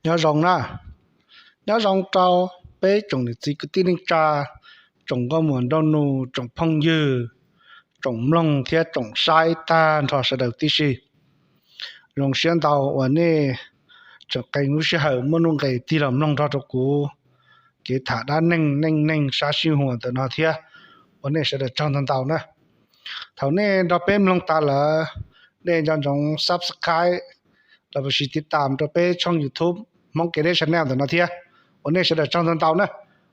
Nyob zoo na, nyob zoo rau peb tsoom niam txiv kwv tij neej tsa, tsoom nkauj muam nraug nus, tsoom phooj ywg, tsoom mloog thiab tsoom saib tag nrho sawv daws tib si. Zoo siab ntau uas nej tseem qee lub sij hawm muaj nuj nqes tig los mloog nrog rau kuv kev tham dab neeg neej neeg sab sij huam ntawm no thiab. Ua nej sawv daws tsaug ntau ntau na. Thaum nej nrog peb mloog tas lawm, nej nco ntsoov subscribe los sis tiv tam rau peb tshooj YouTube Hmoob Kev Deb Channel ntawm no thiab. Ua nej sawv daws tsaug ntau ntau na,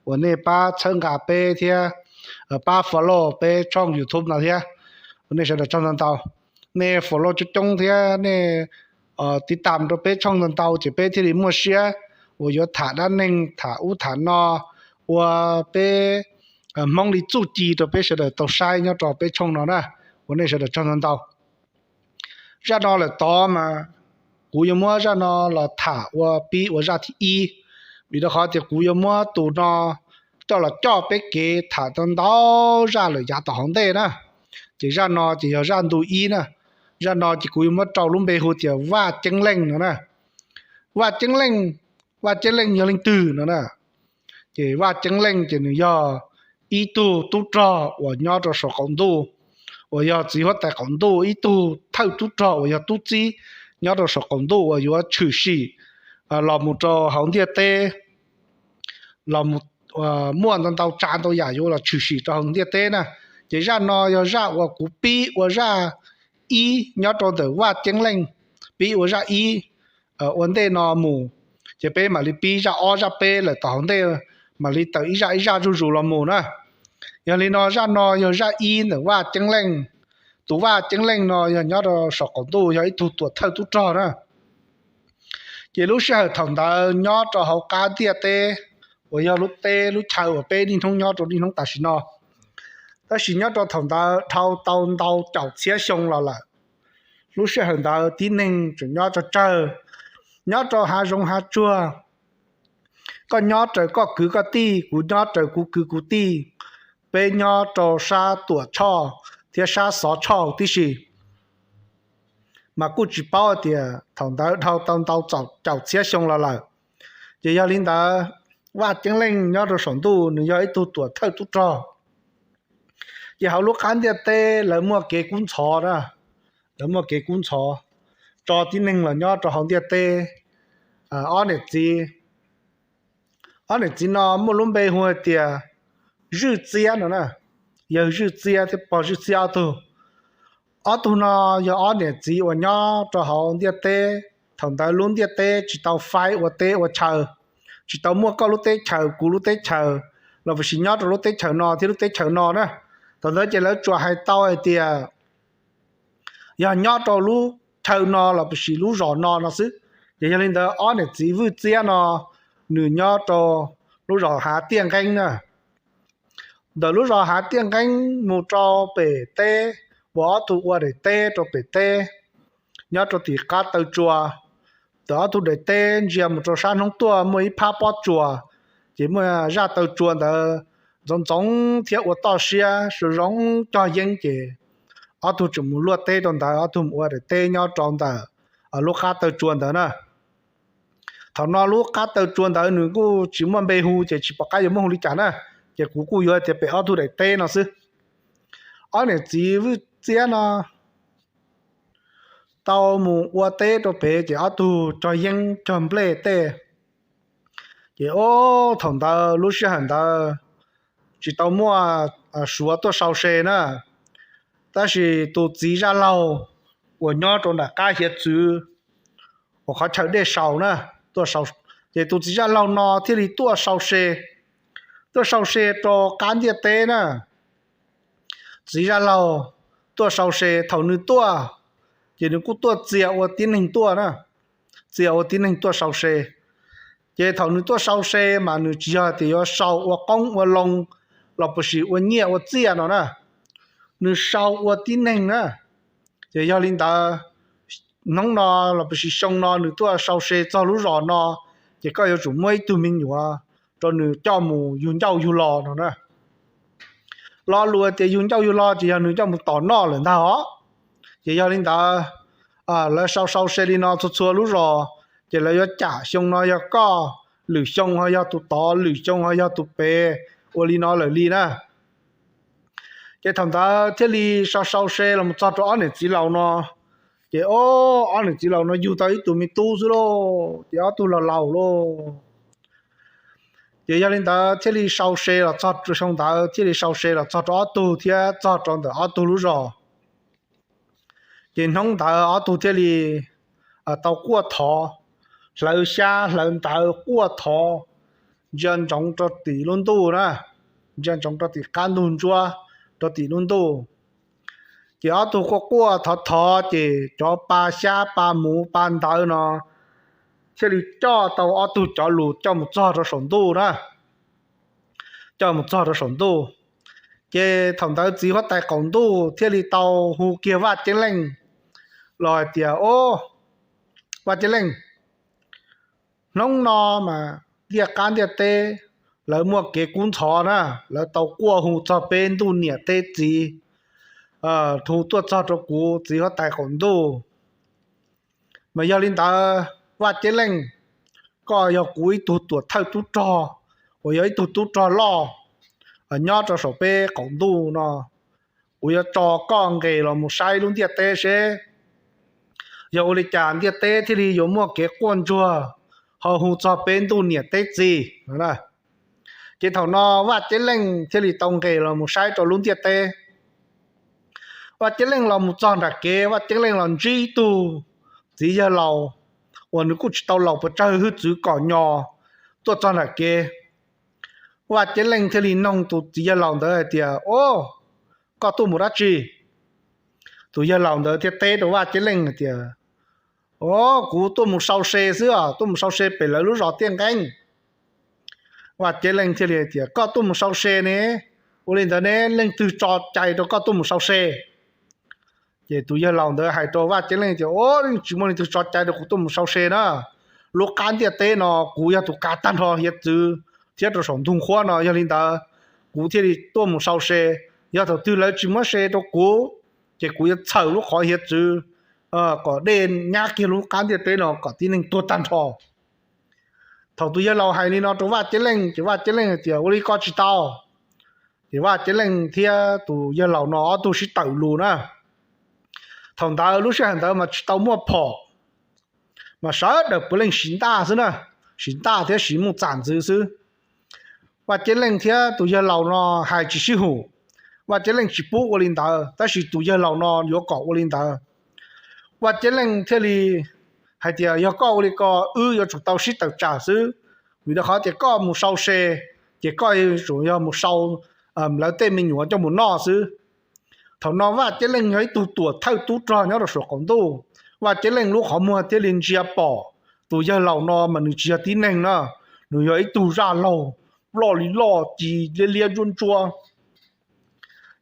uas nej pab txhawb nqa peb thiab pab follow peb tshooj YouTube no thiab. Ua nej sawv daws tsaug ntau ntau. Nej follow coob coob thiab nej tiv tam rau peb tshooj ntau ntau ces peb thiaj li muaj siab uas yuav tham dab neeg tham ub tham no ua peb Hmoob li txuj ci rau peb sawv daws tau saib nyob rau peb tshooj no na. Ua nej sawv daws tsaug ntau ntau. Zaj no lawm tod mas kuv yuav muab zaj no los tham ua pib ua zaj thib ib, vim rau qhov tias kuv yuav muab tus no coj los coj peb kev tham tau ntau zaj lawm yav tom hauv ntej na. Ces zaj no ces yog zaj ntu ib na. Zaj no ces kuv yuav muab rau lub npe hu tias Vaj Ceeb Leej no na. Vaj Ceeb Leej, Vaj Ceeb Leej yog leej twg no na? Ces Vaj Ceeb Leej ces nws yog ib tug tub rog uas nyob rau saum qaum ntuj, uas yog txiv huab tais qaum ntuj ib tug thawj tub rog uas yog tub txib nyob rau saum qaum ntuj uas yuav tshwm sim los mus rau hauv ntiaj teb, los muaj ntau ntau tsav ntau yam yuav los tshwm sim rau hauv ntiaj teb na. Ces zaj no yog zaj uas kuv pib ua zaj ib nyob rau ntawm Vaj Ceeb Leej, pib ua zaj ib ua ntej no mus, ces peb mam li pib zaj ob zaj peb lawm tom hauv ntej, mam li tawm ib zaj ib zaj zuj zus los mus na. Yog li no zaj no yog zaj ib ntawm Vaj Ceeb Leej. Tus Vaj Ceeb Leej no yog nyob rau saum qaum ntuj yog ib tug tuam thawj tub rog na. Ces lub sij hawm thaum ntawd nyob rau hauv qab ntiaj teb uas yog lub teb lub chaw uas peb niaj hnub nyob rau niaj hnub tam sim no, tab sis nyob rau thaum ntawd dhau tau ntau caum txhiab xyoo los lawm. Lub sij hawm ntawd tib neeg tseem nyob tsawg tsawg, nyob rau hav zoov hav tsuag. Koj nyob raws koj kwv koj tij, kuv nyob raws kuv kwv kuv tij, peb nyob rau sab Tuam Tshoj thiab sab Xov Tshoj tib si. Mas kuj tsis paub hais tias thaum ntawd dhau tau ntau caum txhiab xyoo los lawm. Ces yog li ntawd, Vaj Ceeb Leej nyob rau saum ntuj nws yog ib tug tuam thawj tub rog. Ces hauv lub qab ntiaj teb lawv muaj kev kub ntxhov na, lawv muaj kev kub ntxhov, tso tib neeg los nyob rau hauv ntiaj teb. Ob niam txiv, ob niam txiv no muaj lub npe hu hais tias Zwj Txiab no na, yawg Zwj Txiab thiab pog Zwj Txiab ob tug. Ob tug no yog ob niam txiv uas nyob rau hauv ntiaj teb. Thaum ntawd lub ntiaj teb tsis tau faib ua teb ua chaw, tsis tau muaj koj lub teb chaws kuv lub teb chaws, los puas sis nyob rau lub teb chaws no thiab lub teb chaws no na. Thaum ntawd ces lawv tsuas hais tau hais tias yog nyob rau lub chaw no los puas sis lub zos no no xwb. Ces yog li ntawd ob niam txiv Zwj Txiab no nws nyob rau lub zos Hav Tiaj Nqeeb na. Ntawm lub zos Hav Tiaj Nqeeb mus rau pem teb, uas ob tug ua daim teb rau pem teb, nyob rau tim qab taw tsua. Tawm ob tug daim teb ntsia mus rau sab hnub tuaj muaj ib phab pob tsuas, ces muaj zaj taw tsua ntawd ntxoov ntxoov thiab ua toj siab zoo zoo cog yeeb ces ob tug tseem mus luaj teb rau ntawd, ob tug mus ua daim teb nyob rau ntawm lub qab taw tsua ntawd na. Thaum no lub qab taw tsua ntawd nws kuj tsis muaj npe hu ces tsis pom qab yuav muab hu li cas na, ces kuv kuj yuav tias pem ob tug daim teb no xwb. Ob niam txiv Vwj Txiab no tau mus ua teb rau pem ces ob tug cog yeeb cog nplej tej. Ces ob thaum ntawd lub sij hawm ntawd tsis tau muaj Suav tuaj sau se na, tab sis tus txiv zaj laug uas nyob rau nram qab hiav txwv uas qhov chaw dej sau na, ces tus txiv zaj laug no thiaj li tuaj sau se, tuaj sau se rau qab ntiaj teb na. Txiv zaj laug tuaj sau se, thaum nws tuaj ces nws kuj tuaj txia ua tib neeg tuaj na, txia ua tib neeg tuaj sau se. Ces thaum nws tuaj sau se mas nws tsis yog tias yuav sau ua qoob ua loo los puas sis ua nyiaj ua txiaj no na, nws sau ua tib neeg na. Ces yog li ntawd, hnub no los puas sis xyoo no nws tuaj sau se txog lub zos no, ces koj yuav tsum muab ib tug me nyuam rau nws coj mus yug ncauj yug lo no na. Lo lus tias yug ncauj yug lo ces yog nws coj mus tom noj lawm ntag os. Ces yog li ntawd, lawv sau sau se li no txhua txhua lub zos, Ces lawv yuav cam xyoo no yog koj, lwm xyoo ho yog tus tod, lwm xyoo ho yog tus pem, ua li no lawm li na. Ces thaum ntawd thiaj li sau sau se los txog rau ob niam txiv laus no. Ces ob niam txiv laus no yug tau ib tug me tub xwb lauj, ces ob tug laus laus lauj. Ces yog li ntawd thiaj li sau se los txog, xyoo ntawd thiaj li sau se los txog rau ob tug thiab txog rau ntawm ob tug lub zos. Ces hnub ntawd ob tug thiaj li tau quaj thov, hlawv xyab hlawv ntawv quaj thov, ntsia ntsoov rau tim lub ntuj na, ntsia ntsoov rau tim qab ntug ntsuab, rau tim lub ntuj. Ces ob tug quaj quaj thov thov ces cov pa xyab pa muv pa ntawv no thiaj li coj tau ob tug cov lus coj mus txog rau saum ntuj na, coj mus txog rau saum ntuj. Ces thaum ntawd txiv huab tais qaum ntuj thiaj li tau hu kiag Vaj Ceeb Leej los hais tias, Au, Vaj Ceeb Leej, hnub no mas ntiaj qab ntiaj teb lawv muaj kev kub ntxhov na, lawv tau quaj hu txog peb ntuj niam teb txiv, hu tuaj txog rau kuv txiv huab tais qaum ntuj. Mas yog li ntawd Vaj Ceeb Leej, koj yog kuv ib tug tuam thawj tub rog, uas yog ib tug tub rog loj nyob rau saum peb qaum ntuj no, kuv yuav tso koj nqes los mus saib lub ntiaj teb seb yog ua li cas ntiaj teb thiaj li yuav muaj kev quaj ntsuag ho hu txog peb ntuj niam teb txiv. Ces thaum no Vaj Ceeb Leej thiaj li tau nqes los mus saib rau lub ntiaj teb. Vaj Ceeb Leej los mus txog nram kev, Vaj Ceeb Leej los ntsib ib tug txiv yawg laus uas nws kuj tsis tau laus pes tsawg, hwj txwv kom nyo, tuaj txog nram kev. Vaj Ceeb Leej thiaj li noog tus txiv yawg laus ntawd hais tias, Au, koj tuaj mus dab tsi? Tus yawg laus ntawd thiaj teb rau Vaj Ceeb Leej hais tias, Au, kuv tuaj mus sau se xwb os, tuaj mus sau se pem lawv lub zos Tiaj Nqeeb. Vaj Ceeb Leej thiaj li hais tias, Koj tuaj mus sau se ne? Ua li ntawd ne, leej twg tso cai rau koj tuaj mus sau se? Ces tus yawg laus ntawd hais rau Vaj Ceeb Leej tias, Au, yeej tsis muaj leej twg tso cai rau kuv tuaj mus sau se na. Lub qab ntiaj teb no kuv yog tus kav tag nrho hiav txwv thiab rau saum ntug nqhuab no, yog li ntawd kuv thiaj li tuaj mus sau se. Yog thaum twg lawv tsis muab se rau kuv, ces kuv yuav txhaws lub qhov hiav txwv kom dej nyab kiag lub qab ntiaj teb no kom tib neeg tuag tag nrho. Thaum tus yawg laus hais li no rau Vaj Ceeb Leej ces Vaj Ceeb Leej hais tias, Ua li ko tsis tau. Ces Vaj Ceeb Leej thiab tus yawg laus no ob tug sib tawm lus na. Thaum ntawd lub sij hawm ntawd mas tsis tau muaj phom, mas sawv daws puav leej siv ntaj xwb na, siv ntaj thiab siv muj txam ntxwv xwb. Vaj Ceeb Leej thiab tus yawg laus no hais tsis sib hum, Vaj Ceeb Leej tsis pub ua li ntawd, tab sis tus yawg laus no yuav kom ua li ntawd. Vaj Ceeb Leej thiaj li hais tias, Yog koj ua li ko, wb yuav tsum tau sib tawm tsam xwb, vim rau qhov tias koj mus sau se, ces koj yuav tsum yog mus sau lawv tej me nyuam coj mus noj xwb. Thaum no Vaj Ceeb Leej yog ib tug tuam thawj tub rog nyob rau saum qaum ntuj, Vaj Ceeb Leej lub qhov muag thiaj li ntsia pom tus yawg laus no mas nws tsis yog tib neeg na, nws yog ib tug zaj laug loj li loj, ci liab liab ntsuab ntsuab.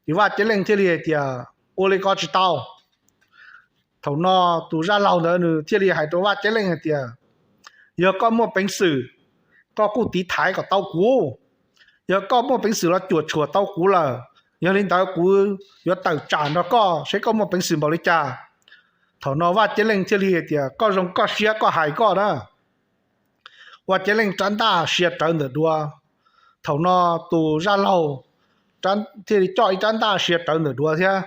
Ces Vaj Ceeb Leej thiaj li hais tias, Ua li ko tsis tau. Thaum no tus zaj laug ntawd nws thiaj li hais rau Vaj Ceeb Leej hais tias, Yog koj muaj peev xwm, koj kuj tiv thaiv kom tau kuv. Yog koj muaj peev xwm los cuam tshuam tau kuv lawm, yog li ntawd kuv yuav tawm tsam nrog koj seb koj muaj peev xwm npaum li cas. Thaum no Vaj Ceeb Leej thiaj li hais tias, Koj zoo koj siab koj hais koj na. Vaj Ceeb Leej rab ntaj sia rawv ntawm duav. Thaum no tus zaj laug thiaj li coj ib rab ntaj sia rawv ntawm duav thiab.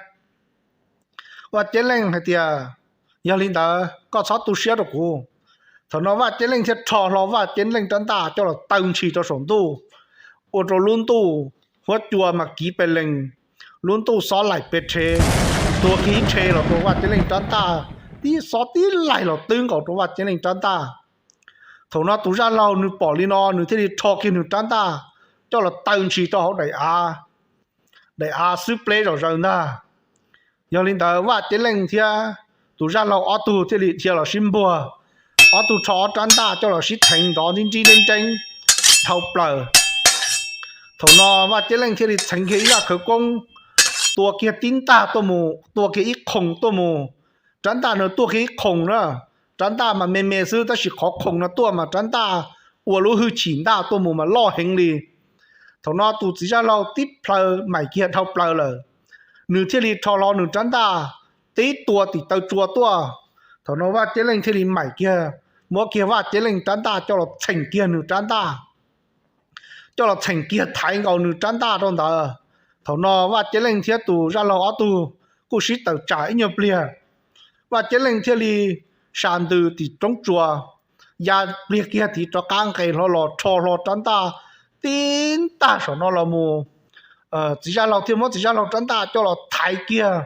Vaj Ceeb Leej hais tias, Yog li ntawd koj txhob tu siab rau kuv. Thaum no Vaj Ceeb Leej thiaj rho hlo Vaj Ceeb Leej rab ntaj coj los taw ntshis rau saum ntuj, ua rau lub ntuj huab cua mas kiv pes lees, lub ntuj xob laim pes rhe, tuag kiag ib rhe los rau Vaj Ceeb Leej rab ntaj, tib xob tib laim los twb nkaus rau Vaj Ceeb Leej rab ntaj. Thaum no tus zaj laug nws pom li no nws thiaj li rho kiag nws rab ntaj coj los taw ntshis rau hauv daim av, daim av xwb pleb zom zaws ntag. Yog li ntawd Vaj Ceeb Leej thiab tus zaj laug ob tug thiaj li dhia los sib npuag, ob tug rho ob rab ntaj coj los sib theev nrov nrib nrib nreeb nreeb dhau plaws. Thaum no Vaj Ceeb Leej thiaj li txheev kiag ib zaj khawv koob, tua kiag tib ntaj tuaj mus, tua kiag ib khoom tuaj mus. Rab ntaj no tuaj kiag ib khoom na, rab ntaj mas me me xwb tab sis qhov khoom no tuaj mas rab ntaj ua lub hwj chim ntaj tuaj mus mas loj heev li. Thaum no tus txiv zaj laug tib plhaw maim kiag dhau plaws lawm, nws thiaj li rho hlo nws rab ntaj tib tua tim taw tsua tuaj. Thaum no Vaj Ceeb Leej thiaj li maim kiag muab kiag Vaj Ceeb Leej rab ntaj coj los txheem kiag nws rab ntaj, coj los txheem kiag thaiv nkaus nws rab ntaj rau ntawd. Thaum no Vaj Ceeb Leej thiab tus zaj laug ob tug kuj sib tawm tsam ib nyuag pliag, Vaj Ceeb Leej thiaj li sa ntws tim roob tsuas, ya pliag kiag tid rov qab nqes hlo los rho hlo rab ntaj tib ntaj saum no los mus. Txiv zaj laug thiaj muab txiv zaj laug rab ntaj coj los thaiv kiag,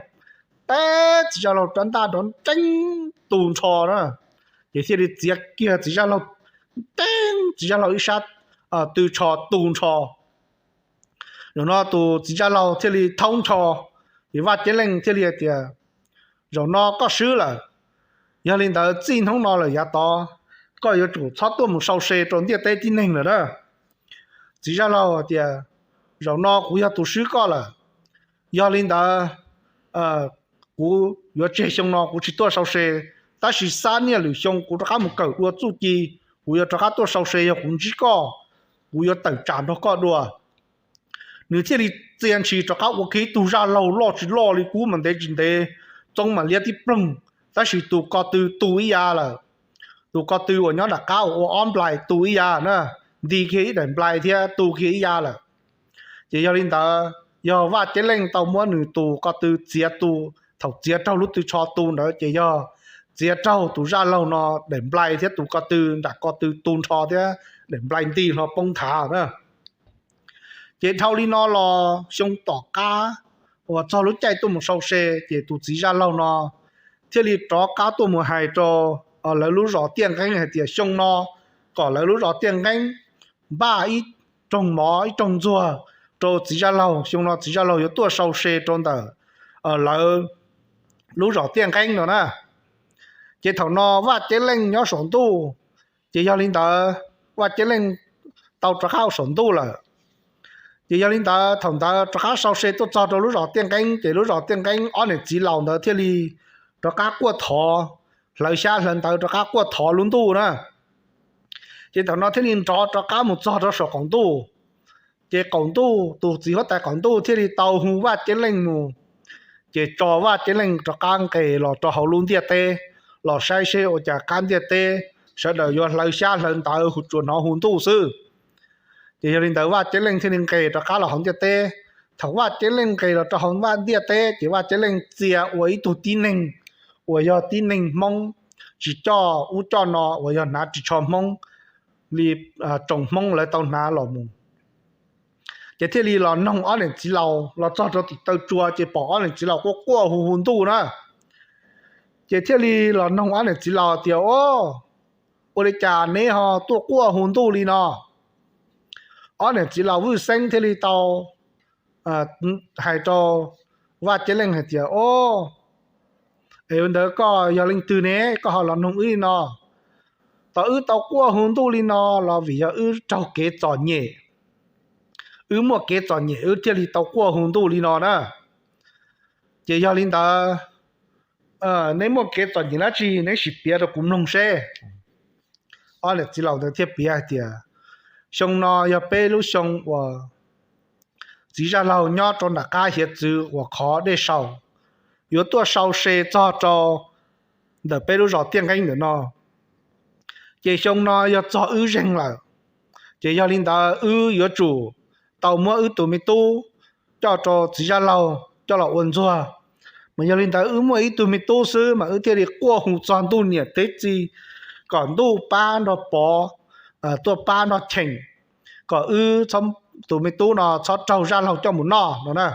teb txiv zaj laug rab ntaj nrov nreeb tu nrho na, ces thiaj li txiav kiag txiv zaj laug, teb txiv zaj laug ib sab tw tsho tu nrho. Zaum no tus txiv zaj laug thiaj li thaub nrho, ces Vaj Ceeb Leej thiaj li hais tias, zaum no koj swb lawm, yog li ntawd txij hnub no lawm yav tod koj yuav tsum txhob tuaj mus sau se rau ntiaj teb tib neeg lawm na. Txiv zaj laug hais tias, zaum no kuv yog tus swb koj lawm, yog li ntawd kuv yuav tseg xyoo no kuv tsis tuaj sau se, tab sis xab niaj lwm xyoo kuv rov qab mus kawm dua txuj ci, kuv yuav rov qab tuaj sau se yog kuv ntsib koj, kuv yuav tawm tsam nrog koj dua. Nws thiaj li txia ntshis rov qab ua kiag ib tug zaj laug loj tsis loj li, kub mas ntev tsis ntev, txoob mas liab tib ploog, tab sis tus ko tw tu ib yav lawm. Tus ko tw uas nyob nram qab uas ua ob nplais tu ib yav na, nti kiag ib daim nplais thiab tu kiag ib yav lawm. Ces yog li ntawd yog Vaj Ceeb Leej tau muab nws tus ko tw txiav tu, thaum txiav raug lub tw tsho tu ntawd ces yog txiav raug tus zaj laug no daim nplais thiab tus ko tw nram ko tw tu nrho thiab daim nplais nti hlo poob nthav na. Ces dhau li no los xyoo tom qab uas txog lub caij tuaj mus sau se ces tus txiv zaj laug no thiaj li rov qab tuaj mus hais rau lawv lub zos Tiaj Nqeeb hais tias xyoo no kom lawv lub zos Tiaj Nqeeb npaj ib rooj mov ib rooj ntxuag rau txiv zaj laug, xyoo no txiv zaj laug yuav tuaj sau se rau ntawm lawv lub zos Tiaj Nqeeb no na. Ces thaum no Vaj Ceeb Leej nyob saum ntuj, ces yog li ntawd Vaj Ceeb Leej tau rov qab ua saum ntuj lawm. Ces yog li ntawd thaum ntawd rov qab sau se tuaj txog rau lub zos Tiaj Nqeeb, ces lub zos Tiaj Nqeeb ob niam txiv laus ntawd thiaj li rov qab quaj thov, hlawv xyab hlawv ntawv rov qab quaj thov lub ntuj na. Ces thaum no thiaj li nrov rov qab mus txog rau saum qaum ntuj. Ces qaum ntuj tus txiv huab tais qaum ntuj thiaj li tau hu Vaj Ceeb Leej mus, ces tso Vaj Ceeb Leej rov qab nqes los rau hauv lub ntiaj teb, los saib seb ua cas qab ntiaj teb sawv daws yuav hlawv xyab hlawv ntawv hu tsuas hnov hu ntuj xwb. Ces yog li ntawd Vaj Ceeb Leej thiaj li nqes rov qab los hauv ntiaj teb. Thaum Vaj Ceeb Leej nqes los rau hauv ntiaj teb ces Vaj Ceeb Leej txia ua ib tug tib neeg uas yog tib neeg Hmoob, tsis coj ub coj no uas yog hnav ris tsho Hmoob li tsoom Hmoob lawv tau hnav los mus. Ces thiaj li los noog ob niam txiv laus, los txog rau tim taw tsua ces pom ob niam txiv laus quaj quaj hu hu ntuj na. Ces thiaj li los noog ob niam txiv laus tias, o, ua li cas neb ho tuaj quaj hu ntuj li no? Ob niam txiv laus Vwj Xeeb thiaj li tau hais rau Vaj Ceeb Leej hais tias, o, es ntawd koj yog leej twg ne koj ho los noog wb li no? Tau wb tau quaj hu ntuj li no los vim yog wb raug kev txom nyem, wb muaj kev txom nyem wb thiaj li tau quaj hu ntuj li no na. Ces yog li ntawd, neb muaj kev txom nyem dab tsi neb sim piav rau kuv mloog seb. Ob niam txiv laus ntawd thiaj piav hais tias, xyoo no yog peb lub xyoo uas txiv zaj laug nyob rau nram qab hiav txwv uas qhov dej saum, yuav tuaj sau se txog rau ntawm peb lub zos Tiaj Nqeeb ntawm no. Ces xyoo no yog txog wb zeeg lawm, ces yog li ntawd wb yuav tsum tau muab wb tus me tub coj rau txiv zaj laug coj los ua ntxuag. Mas yog li ntawd wb muaj ib tug me tub xwb mas wb thiaj li quaj hu txog ntuj niam teb txiv kom ntuj pab nrog pov, tuaj pab nrog cheem, kom wb tus me tub no txhob raug zaj laug coj mus noj no na.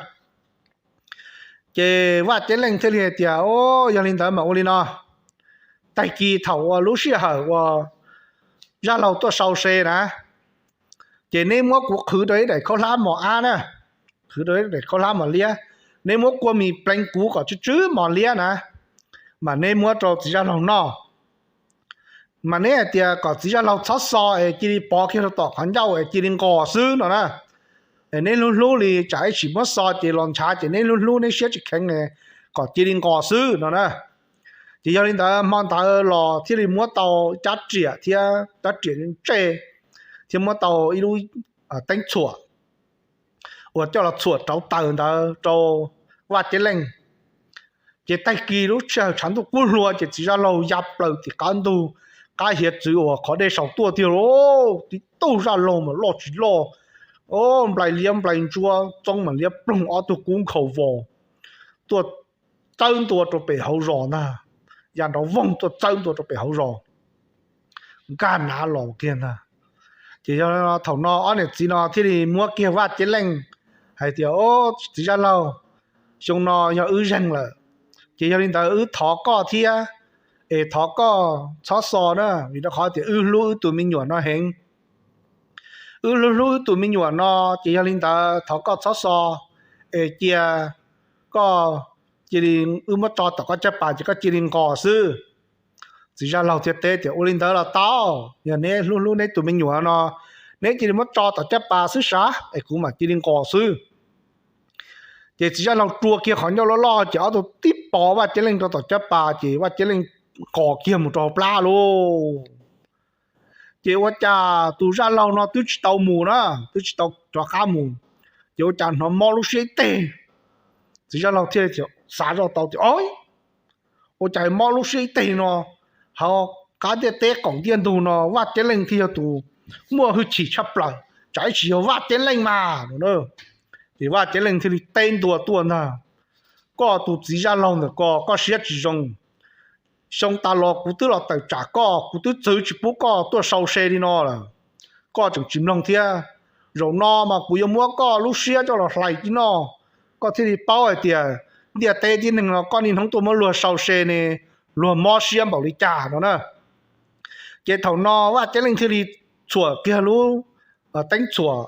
Ces Vaj Ceeb Leej thiaj li hais tias, o, yog li ntawd mas ua li no, tag kis thaum uas lub sij hawm uas zaj laug tuaj sau se na, ces neb muab kuv qhwv rau ib daim khaub hlab mos ab na, qhwv rau ib daim khaub hlab mos liab, neb muab kua mis pleev kuv kom tsw tsw mos liab na, mas neb muab rau txiv zaj laug noj. Mas neb hais tias kom txiv zaj laug txhob xo es cia li pov kiag rau tom qhov ncauj es cia li nqos xwb no na. Neb hlub hlub li tsam ib sim muab xo ces los ntshav ces neb hlub hlub neb siab tsis kheev, kom cia li nqos xwb no na. Ces yog li ntawd hmo ntawd los thiaj li muab tau rab riam thiab rab riam ntsej, thiab muab tau ib lub teeb txhuam uas coj los txhuam rauv taws ntawd rau Vaj Ceeb Leej. Ces tag kis lub sij hawm tshav ntuj kub hluas ces txiv zaj laug ya plaws tim qab ntug, qab hiav txwv uas qhov dej saum tuaj tiag lauj. Tib tug zaj laug mas loj tsis loj, nplais liab nplais ntsuab, txoob mas liab ploog, ob tug kub nkhaus vos, tuaj txawb ntua rau pem hauv zos ntag. Ya nrov voog tuaj txawb ntua rau pem hauv zos, nkag nav los kiag ntag. Ces yog thaum no ob niam txiv no thiaj li muab kiag Vaj Ceeb Leej hais tias, Txiv zaj laug, xyoo no yog wb zeeg lawm, ces yog li ntawd wb thov koj thiab, es thov koj txhob xo na, vim rau qhov tias wb hlub wb tus me nyuam no heev. Wb hlub hlub wb tus me nyuam no, ces yog li ntawd thov koj txhob xo, es cia koj, cia li wb muab tso tom koj caj pas ces koj cia li nqos xwb. Txiv zaj laug thiaj teb tias, Ua li ntawd los tau, yog neb hlub hlub neb tus me nyuam no, neb cia li muab tso tom caj pas xwb sav, es kuv mam cia li nqos xwb. Ces txiv zaj laug rua kiag qhov ncauj loj loj ces ob tug tib pov Vaj Ceeb Leej rau tom caj pas ces Vaj Ceeb Leej nqos kiag mus rau hauv plab lauj. Ces ua cas tus zaj laug no twb tsis tau mus na, twb tsis tau rov qab mus, ces ua cas hnov mob lub siab ib teg. Txiv zaj laug thiaj xav zoj tau tias, Ua cas mob lub siab ib teg no, hauv qab ntiaj teb qaum ntiaj ntug no Vaj Ceeb Leej thiaj yog tus muaj hwj chim tshaj plaws, tsam ib tsis yog Vaj Ceeb Leej mas. Ces Vaj Ceeb Leej thiaj li teb ntua tuaj ntag, Koj tus txiv zaj laug ntawm ko, koj siab tsis zoo. Xyoo tas los kuv twb los tawm tsam koj, kuv twb txwv tsis pub koj tuaj sau se li no lawm, koj tseem tsis mloog thiab. Zaum no mas kuv yuav muab koj lub siab coj los hlais cia noj, koj thiaj li paub hais tias ntiaj teb tib neeg no koj niaj hnub tuaj muab luag sau se ne, luag mob siab npaum li cas no na. Ces thaum no Vaj Ceeb Leej thiaj li txhuam kiag lub teeb txhuam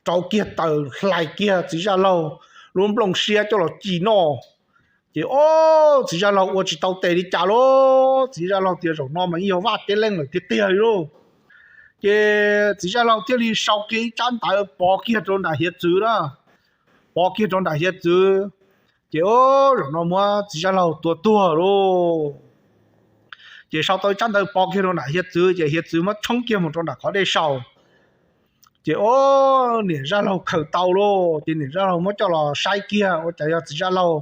rau kiag taws hlais kiag txiv zaj laug lub nplooj siab coj los ci noj. Ces o, txiv zaj laug ua tsis tau tes li cas lauj, txiv zaj laug tias zaum no mas yeej yog Vaj Ceeb Leej lawm tiag tiag li lauj. Ces txiv zaj laug thiaj li sau kiag ib tsab ntawv pov kiag rau nram hiav txwv na, pov kiag rau nram hiav txwv. Ces o, zaum no muab txiv zaj laug tua tuag lauj. Ces sau tau ib tsab ntawv pov kiag rau nram hiav txwv ces hiav txwv muab tshoob kiag mus rau nram qhov dej saud. Ces o, niam zaj laug khaws tau lauj, ces niam zaj laug muab coj los saib kiag ua cas yog txiv zaj laug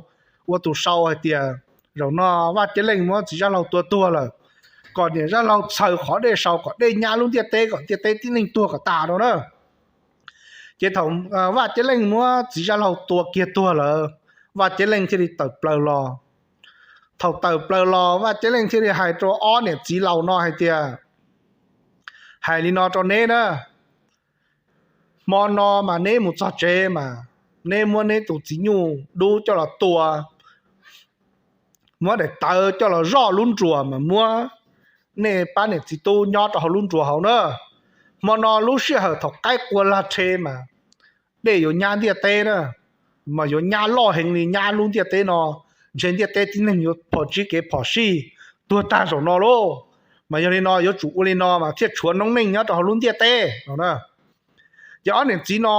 ua tus sau hais tias zaum no Vaj Ceeb Leej muab txiv zaj laug tua tuag lawm, kom niam zaj laug txhaws qhov dej saud kom dej nyab lub ntiaj teb kom ntiaj teb tib neeg tuag kom tas no na. Ces thaum Vaj Ceeb Leej muab txiv zaj laug tua kiag tuag lawm, Vaj Ceeb Leej thiaj li tawm plaws los. Thaum tawm plaws los Vaj Ceeb Leej thiaj li hais rau ob niam txiv laus no hais tias, Hais li no rau neb na, hmo no mas neb mus txog tsev mas neb muab neb tus txiv nyuj dub coj los tua, muab daim tawv coj los zoj lub nruas mas muab nej pab niam txiv tub nyob rau hauv lub nruas hauv na. Hmo no lub sij hawm thaum qaib qua lag rhe mas dej yuav nyab ntiaj teb na, mas yuav nyab loj heev li, nyab lub ntiaj teb no, ntshe ntiaj teb tib neeg yuav phom tsib kev phom sij tuag tag zaum no lauj. Mas yog li no yuav tsum ua li no mas thiaj tshuav noob neej nyob rau hauv lub ntiaj teb no na. Ces ob niam txiv no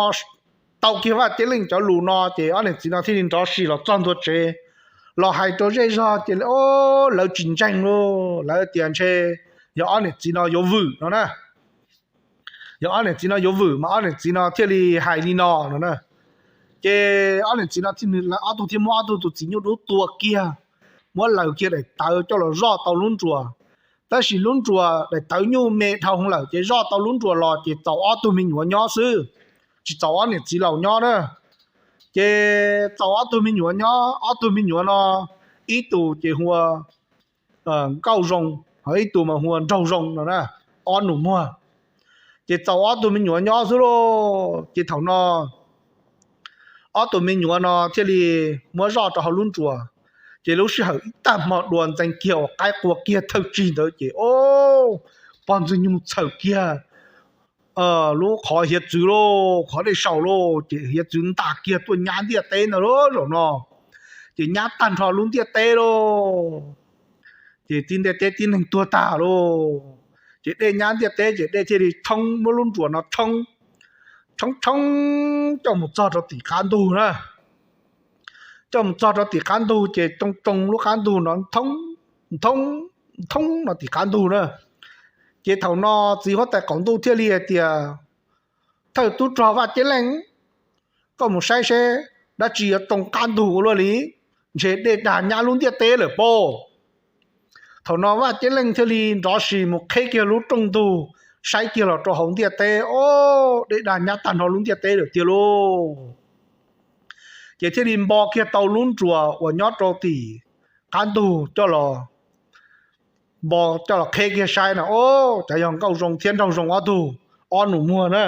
tau kiag Vaj Ceeb Leej cov lus no ces ob niam txiv no thiaj li nrov si los txog ntua tsev, los hais rau zej zog ces lawv tsis ntseeg lauj, lawv tias ntshe yog ob niam txiv no yuav vwm no na. Yog ob niam txiv no yuav vwm mas ob niam txiv no thiaj li hais li no no na. Ces ob niam txiv no thiaj, ob tug thiaj muab ob tug tus txiv nyuj dub tua kiag, muab laws kiag daim tawv coj los zoj tau lub nruas. Tab sis lub nruas daim tawv nyuj me dhau lawm ces zoj tau lub nruas los ces txaus ob tug me nyuam nyob xwb, tsis txaus ob niam txiv laus nyob na. Ces txaus ob tug me nyuam nyob, ob tug me nyuam no ib tus ces hu ua Nkauj Zoo, ho ib tus mas hu ua Nraug Zoo no na, ob nus muag. Ces txaus ob tug me nyuam nyob xwb lauj. Ces thaum no ob tug me nyuam no thiaj li muab zoj rau hauv lub nruas. Ces lub sij hawm ib tag hmo dua ntxeev kiag uas qaib qua kiag thawj tsig ntawd ces o, pog Ntxwg Nyoog txhawm kiag lub qhov hiav txwv lauj, qhov dej saud lauj, ces hiav txwv ntas kiag tuaj nyab ntiaj teb ntag lauj zaum no. Ces nyab tag nrho lub ntiaj teb lauj. Ces tib ntiaj teb tib neeg tuag tag lauj. Ces dej nyab ntiaj teb ces dej thiaj li thoob, muab lub nruas no thoob, thoob thoob coj mus txog rau tim qab ntug na. Coj mus txog rau tim qab ntug ces tsoo tsoo lub qab ntug no thoob, thoob, thoob no tim qab ntug na. Ces thaum no txiv huab tais qaum ntuj thiaj li hais tias, Thawj tub rog Vaj Ceeb Leej, koj mus saib seb dab tsi yuav tsoo qab ntug ua luaj li, ntshe dej dag nyab lub ntiaj teb lawm pob. Thaum no Vaj Ceeb Leej thiaj li nrov sis mus qheb kiag lub rooj ntug, saib kiag los rau hauv ntiaj teb, ob, dej dag nyab tag nrho lub ntiaj teb lawm tiag lauj. Ces thiaj li npo kiag tau lub nruas uas nyob rau tim qab ntug coj los, npo coj los qheb kiag saib no, ob, cas yog Nkauj Zoo thiab Nraug Zoo ob tug, ob nus muag na.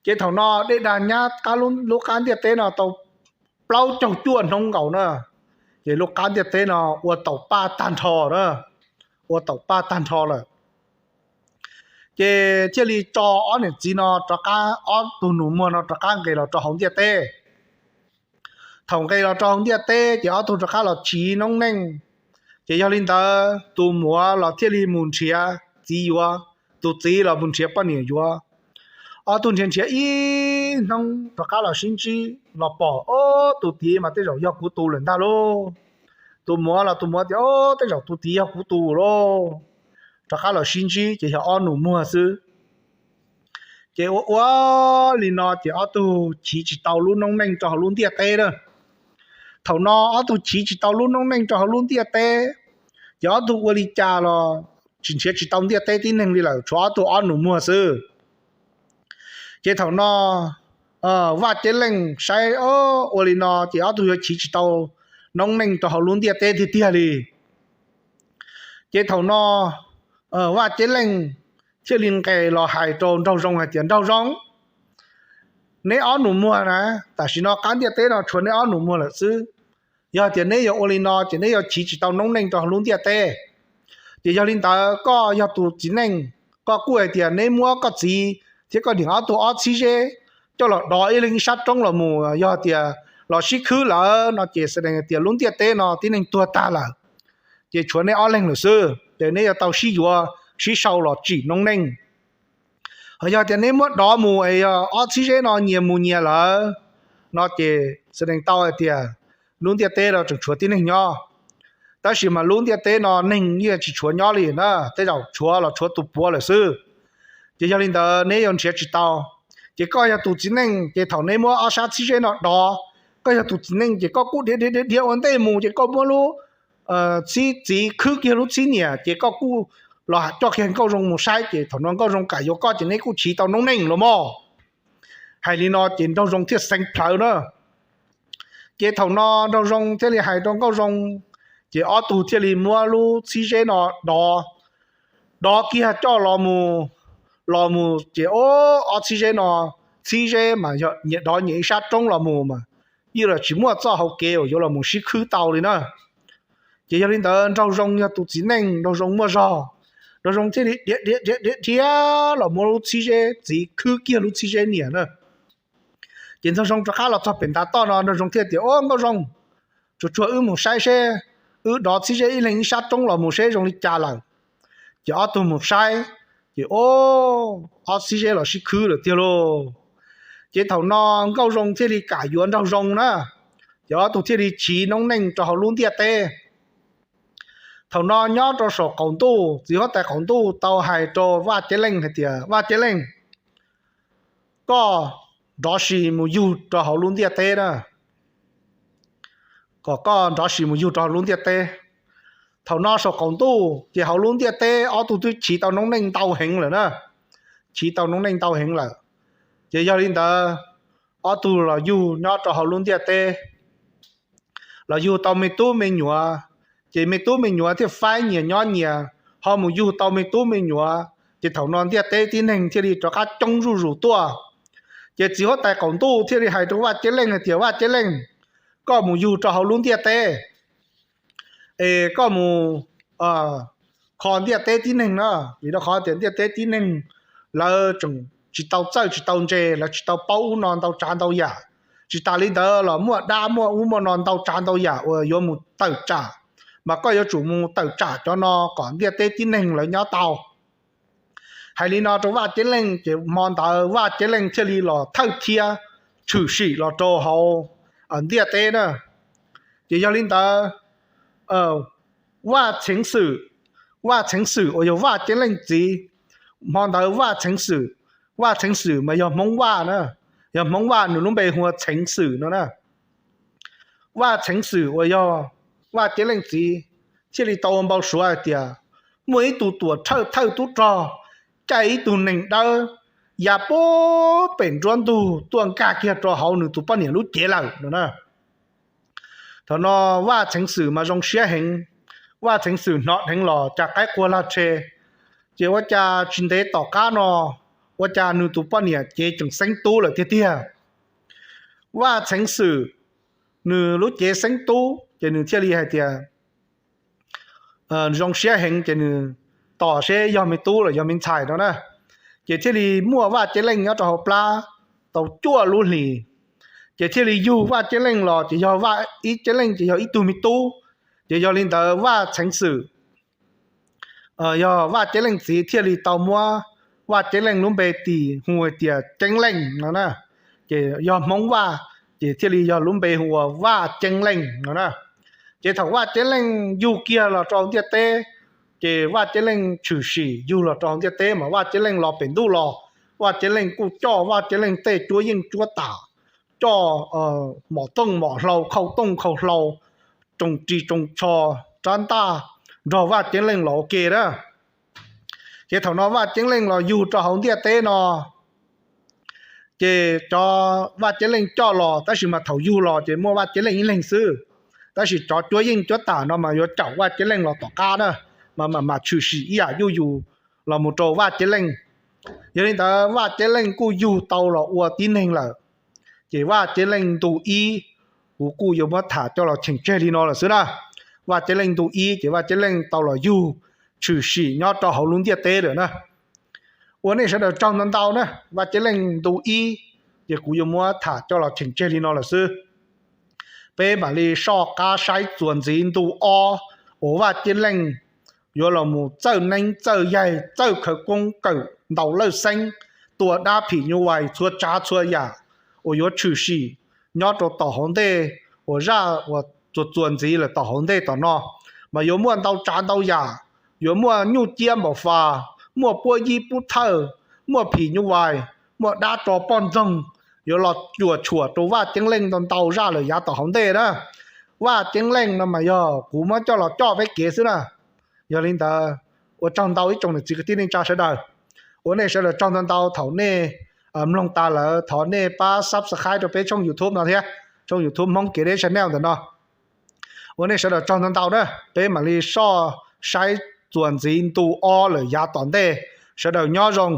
Ces thaum no dej dag nyab lub qab ntiaj teb no tau plaub caug cuaj hnub nkaus na, ces lub qab ntiaj teb no ua taum paj tag nrho na, ua taum paj tag nrho lawm. Ces thiaj li tso ob niam txiv no rov qab, ob tug nus muag no rov qab nqes los rau hauv ntiaj teb. Thaum nqes los rau hauv ntiaj teb ces ob tug rov qab los chiv noob neej. Ces yog li ntawd tus muam los thiaj li mus nrhiav txiv yuav, tus txiv los mus nrhiav poj niam yuav. Ob tug nrhiav nrhiav ib hnub rov qab los sib ntsib los pom, ob, tus txiv mas tej zaum yog kuv tus lawm ntag lauj. Tus muam los tus muam tias, ob, tej zaum tus txiv yog kuv tus lauj. Rov qab los sib ntsib ces yog ob nus muag xwb. Ces ua ua li no ces ob tug chiv tsis tau lub noob neej rau hauv lub ntiaj teb na. Thaum no ob tug chiv tsis tau lub noob neej rau hauv lub ntiaj teb, ces ob tug ua li cas los tsis nrhiav tsis tau ntiaj teb tib neeg li lawm, tshuav ob tug ob nus muag xwb. Ces thaum no Vaj Ceeb Leej saib ua li no ces ob tug yuav chiv tsis tau noob neej rau hauv lub ntiaj teb tiag tiag li. Ces thaum no Vaj Ceeb Leej thiaj li nqes los hais rau Nraug Zoo hais tias, Nraug Zoo, neb ob nus muag na, tam sim no qab ntiaj teb no tshuav neb ob nus muag lawm xwb. Yog tias neb yuav ua li no ces neb yuav chiv tsis tau noob neej rau hauv lub ntiaj teb. Ces yog li ntawd koj yog tus txiv neej, koj kuj hais tias neb muab koj txiv thiab koj niam ob tug ob txhib zeb coj los dov ib leeg ib sab roob los mus, yog tias los sib khwb lawm no ces xws li tias lub ntiaj teb no tib neeg tuag tag lawm, ces tshuav neb ob leeg lawm xwb, ces neb yuav tau sib yuav sib sau los tsim noob neej. Ho yog tias neb muab dov mus es yog ob txhib zeb no nyias mus nyias lawm no ces xws li tau hais tias lub ntiaj teb no tseem tshuav tib neeg nyob. Tab sis mas lub ntiaj teb no neeg yeej tsis tshuav nyob li na, tej zaum tshuav los tshuav tus puav lawm xwb. Ces yog li ntawd neb yuav nrhiav tsis tau. Ces koj yog tus txiv neej ces thaum neb muab ob sab txhib zeb no dov, koj yog tus txiv neej ces koj kuj dhia dhia dhia ua ntej mus ces koj muab lub txhib txiv khwb kiag lub txhib niam ces koj kuj los coj kiag Nkauj Zoo mus saib ces thaum no Nkauj Zoo kam yuav koj ces neb kuj chiv tau noob neej los mog. Hais li no ces Nraug Zoo thiaj xeev plhawv na. Ces thaum no Nraug Zoo thiaj li hais rau Nkauj Zoo, ces ob tug thiaj li muab lub txhib zeb no dov, dov kiag coj los mus, los mus ces ob txhib zeb no, txhib zeb mas yog nyias dov nyias ib sab roob los mus mas yeej los tsis muaj txoj hauv kev uas yuav los mus sib khwb tau li na. Ces yog li ntawd Nraug Zoo yog tus txiv neej, Nraug Zoo muaj zog, Nraug Zoo thiaj li dhia dhia dhia dhia los muab lub txhib zeb txiv khwb kiag lub txhib zeb niam na. Ces Nraug Zoo rov qab los txog pem ntav toj no Nraug Zoo thiaj tias, Ob, Nkauj Zoo, tsuag tsuag wb mus saib seb, wb dov txhib zeb ib leeg ib sab roob los mus seb zoo li cas lawm. Ces ob tug mus saib, ces ob, ob txhib zeb los sib khwb lawm tiag lauj. Ces thaum no Nkauj Zoo thiaj li kam yuav Nraug Zoo na, ces ob tug thiaj li chiv noob neej rau hauv lub ntiaj teb. Thaum no nyob rau saum qaum ntuj, txiv huab tais qaum ntuj tau hais rau Vaj Ceeb Leej hais tias, Vaj Ceeb Leej, koj nrov sis mus yug rau hauv lub ntiaj teb na, kom koj nrov sis mus yug rau hauv lub ntiaj teb. Thaum no saum qaum ntuj ces hauv lub ntiaj teb ob tug twb chiv tau noob neej ntau heev lawm na, chiv tau noob neej ntau heev lawm. Ces yog li ntawd ob tug los yug nyob rau hauv lub ntiaj teb, los yug tau me tub me nyuam, ces me tub me nyuam thiaj faib nyias nyob nyias, ho mus yug tau me tub me nyuam, ces thaum no ntiaj teb tib neeg thiaj li rov qab coob zuj zus tuaj. Ces txiv huab tais qaum ntuj thiaj li hais rau Vaj Ceeb Leej hais tias, Vaj Ceeb Leej, koj mus yug rau hauv lub ntiaj teb es koj mus kho ntiaj teb tib neeg na, vim rau qhov tias ntiaj teb tib neeg lawv tseem tsis tau txawj tsis tau ntse, lawv tsis tau paub ub no ntau tsav ntau yam. Tsis tas li ntawd los muaj dab muaj ub muaj no ntau tsav ntau yam uas yuav mus tawm tsam, mas koj yuav tsum mus tawm tsam cov no kom ntiaj teb tib neeg lawv nyob tau. Hais li no rau Vaj Ceeb Leej ces hmo ntawd Vaj Ceeb Leej thiaj li los thawj thiab tshwm sim los rau hauv ntiaj teb na. Ces yog li ntawd Vaj Ceeb Xwm, Vaj Ceeb Xwm uas yog Vaj Ceeb Leej txiv, hmo ntawd Vaj Ceeb Xwm, Vaj Ceeb Xwm mas yog Hmoob Vaj na, yog Hmoob Vaj nws lub npe hu ua Ceeb Xwm no na. Vaj Ceeb Xwm uas yog Vaj Ceeb Leej txiv thiaj li tau ua npau suav hais tias muaj ib tug tuam thawj thawj tub rog caij ib tug neeg dawb ya puag pem nruab ntug tuaj nkag kiag rau hauv nws tus poj niam lub cev lawm no na. Thaum no Vaj Xeev Xwm mas zoo siab heev, Vaj Xeev Xwm hnov dheev los cas qaib qua lag rhe, ces ua cas tsis ntev tom qab no ua cas nws tus poj niam cev tseem xeeb tub lawm tiag tiag. Vaj Xeev Xwm nws lub cev xeeb tub ces nws thiaj li hais tias, zoo siab heev ces nws tos seb yog me tub los yog me ntxhais no na. Ces thiaj li muaj Vaj Ceeb Leej nyob rau hauv plab tau cuaj lub hlis, ces thiaj li yug Vaj Ceeb Leej los ces yog Vaj Ceeb Leej ces yog ib tug me tub. Ces yog li ntawd Vaj Xeev Xwm, yog Vaj Ceeb Leej txiv thiaj li tau muab Vaj Ceeb Leej lub npe tis hu hais tias Ceeb Leej no na. Ces yog Hmoob Vaj, ces thiaj li yog lub npe hu ua Vaj Ceeb Leej no na. Ces thaum Vaj Ceeb Leej yug kiag los rau hauv ntiaj teb, ces Vaj Ceeb Leej tshwm sim yug los rau hauv ntiaj teb mas Vaj Ceeb Leej los pem ntuj los, Vaj Ceeb Leej kuj coj Vaj Ceeb Leej tej cuab yeej cuab tam, coj mom tooj mom hlau, khau tooj khau hlau, tsoos ris tsoos tsho, rab ntaj, nrog Vaj Ceeb Leej los ua ke na. Ces thaum no Vaj Ceeb Leej los yug rau hauv ntiaj teb no, ces cov Vaj Ceeb Leej coj los tab sis mas thaum yug los ces muaj Vaj Ceeb Leej ib leeg xwb, tab sis cov cuab yeej cuab tam no mas yuav caum Vaj Ceeb Leej los tom qab na, mas mam tshwm sim ib yam yuj yus los mus rau Vaj Ceeb Leej. Yog li ntawd Vaj Ceeb Leej kuj yug tau los ua tib neeg lawm, ces Vaj Ceeb Leej ntu ib, kuv kuj yuav muab tham coj los cheem tseg li no lawm xwb na. Vaj Ceeb Leej ntu ib ces Vaj Ceeb Leej tau los yug tshwm sim nyob rau hauv lub ntiaj teb lawm na. Ua nej sawv daws tsaug ntau ntau na, Vaj Ceeb Leej ntu ib ces kuv yuav muab tham coj los cheem tseg li no lawm xwb. Peb mam li soj qab saib txuas ntxiv ntu ob uas Vaj Ceeb Leej yuav los mus txawj neeb txawj yaig txawj khawv koob kawm ntaus lawj xeeb, tua dab phim nyuj vais txhua tsav txhua yam uas yuav tshwm sim nyob rau tom hauv ntej, uas zaj uas txuas txuas ntxiv lawm tom hauv ntej tom no, mas yuav muaj ntau tsav ntau yam, yuav muaj nyuj ciab npaum fas, muaj puab yib pub thawj, muaj phim nyuj vais, muaj dab tso poj ntxoog, yuav los cuam tshuam rau Vaj Ceeb Leej ntau ntau zaj lawm yav tom hauv ntej na. Vaj Ceeb Leej no mas yog kuv muab coj los coj peb kev xwb na. Yog li ntawd, ua tsaug ntau ib tsoom niam txiv kwv tij neej tsa sawv daws. Ua nej sawv daws tsaug ntau ntau, thaum nej mloog tas lawm thov nej pab subscribe rau peb tshooj YouTube no thiab, tshooj YouTube Hmoob Kev Deb Channel ntawm no. Ua nej sawv daws tsaug ntau ntau na, peb mam li soj saib txuas ntxiv ntu ob lawm yav tom ntej. Sawv daws nyob zoo.